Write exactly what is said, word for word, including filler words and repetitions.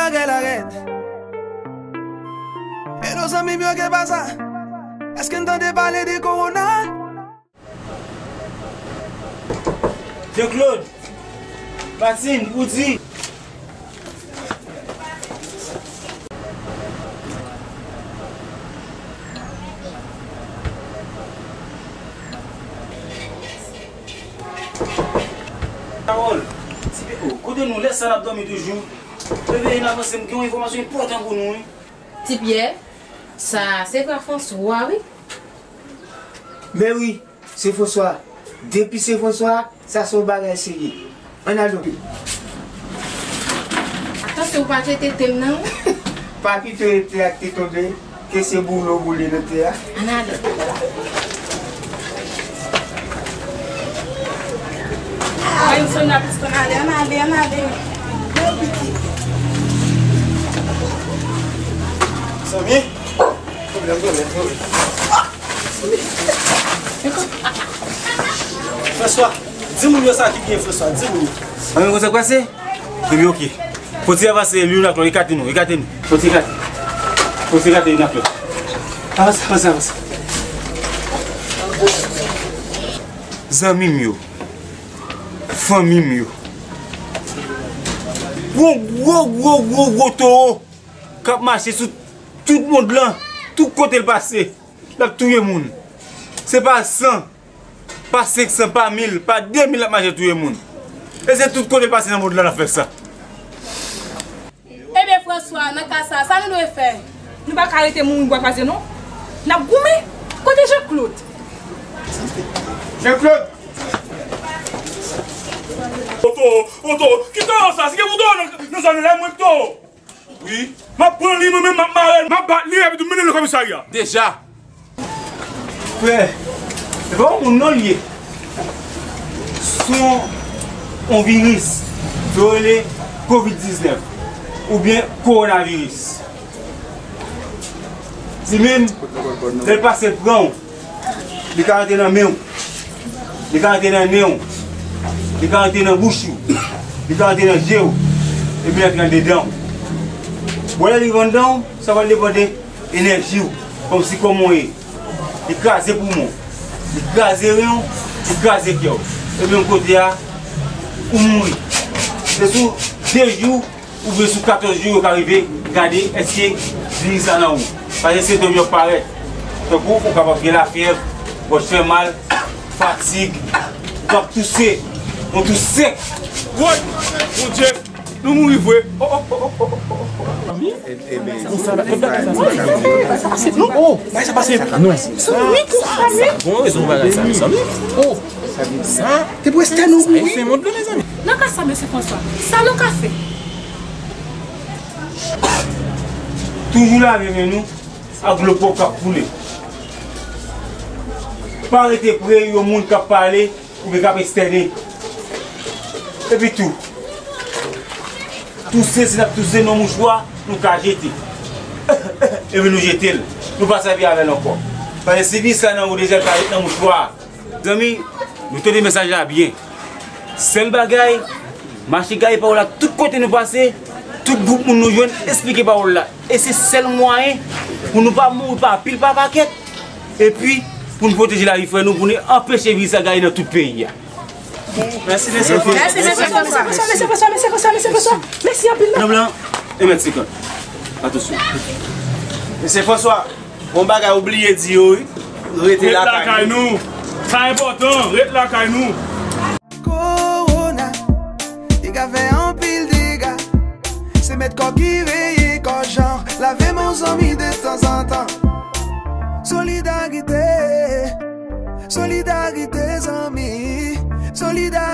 Bagay la rèd. Hello zanmi m yo, gen pa sa? Èske n tande pale de kowona? Jean Claude, Martine, Woody. Carole, ti pe, oh, kote nou lè sa n ap dòmi toujou? Leve, n avanse, m gen yon enfòmasyon enpòtan pou nou, wi. Ti Pyè, sa se frè Franswa, wi. Men wi, se Franswa. Depi se Franswa, sa se yon bagay serye. Ann al donk. Atansyon, ou pa jete te m nan, wi. Pa pito jete a ki te tonbe, ke se boule w boule nan te a. Ann ale. Mwen, Sonia, plis ann ale, ann ale, ann ale. Zanmi, pwoblèm, pwoblèm, pwoblèm. Franswa, di moun yo sa ki gen, Franswa, di moun yo. Mwen, konn sa k pase? Epi oke. Fò ti avanse, li youn ak lòt, ekate nou, ekate nou. Fò ti ekate. Fò ti ekate youn ak lòt. Avanse, avanse, avanse. Zanmi m yo. Fanmi m yo. Gwo, gwo, gwo, gwo, gwo towo k ap mache sou tout mond lan, tout kote l pase, l ap touye moun. Se pa san, pa senk san, pa mil, pa de mil l ap mache touye moun. E se tout kote l pase nan mond lan l ap fè sa. Ebyen, Franswa, nan ka sa, sa nou dwe fè? Nou pa ka rete mouri bwa kwaze, non. N ap goumen. Kote Jean Claude? Jean Claude! Oto, oto, ki towo sa? Si gen pou towo nan, nan zòn nan, mwen towo. Wi. M ap pran li, mwen menm, m ap mare l, m ap bat li, epi tou mennen l nan komisarya. Deja. Frè, se pa yon moun non l ye. Se yon, yon viris yo rele kovid diznèf oubyen kowonaviris. Li menm, lè l pase l pran w, li ka rantre nan men w, li ka rantre nan nen w, li ka rantre nan bouch ou, li ka rantre nan je w, epi l antre andedan w. Bon, lè l rive anndan w, sa pral depann de enèji w, kòmsi kòman w ye. Li kraze poumon w, li kraze ren w, li kraze kè w. E menm kote a, ou mouri. Se sou de jou oubyen sou katòz jou yo ka rive gade èske viris la nan ou. Paske sentòm yo ap parèt. Tankou ou kapab gen lafyèv, gòj fè mal, fatig, w ap touse, yon tous sèk. Woy! Bondye! Nou mouri vre. Oh, oh, oh. Sa pase non. Oh, bagay sa pase. Non. Sa bon, rezon bagay sa, mezanmi. Oh. Sa. Te preste nou mouri. Sa se mond la, mezanmi. Nan ka sa, mesye Franswa, sa nou ka fè? Toujou lave men nou ak dlo pwòp k ap koule. Pa rete pre yon moun k ap pale oubyen k ap estène. Epi tou, touse, si n ap touse nan mouchwa, nou ka jete. Epi nou jete l. Nou pa sèvi avè l ankò. Paske si viris la nan ou deja, l ka ret nan mouchwa a. Zanmi, nou tande mesaj la byen. Sèl bagay, mache gaye pawòl la tout kote nou pase, tout gwoup moun nou jwenn, esplike pawòl la. E se sèl mwayen pou nou pa mouri pa pil, pa pakèt, epi pou nou pwoteje lavi frè nou, pou nou anpeche viris la gaye nan tout peyi a. Mèsi, mesye Franswa. Mèsi, mesye Franswa. Mesye Franswa, mesye Franswa, mesye Franswa. Mèsi anpil, non. Nan blan, e mèt senkant. Atansyon. Mesye Franswa. Bon bagay ou bliye di yo, wi. Rete lakay nou. Sa enpòtan, ret lakay nou. Kowona, li ka fè anpil dega. Se mèt kò ki veye kò jan. Lave men w zanmi de tanzantan. Solidarite, solidarite zanmi. Solidarite.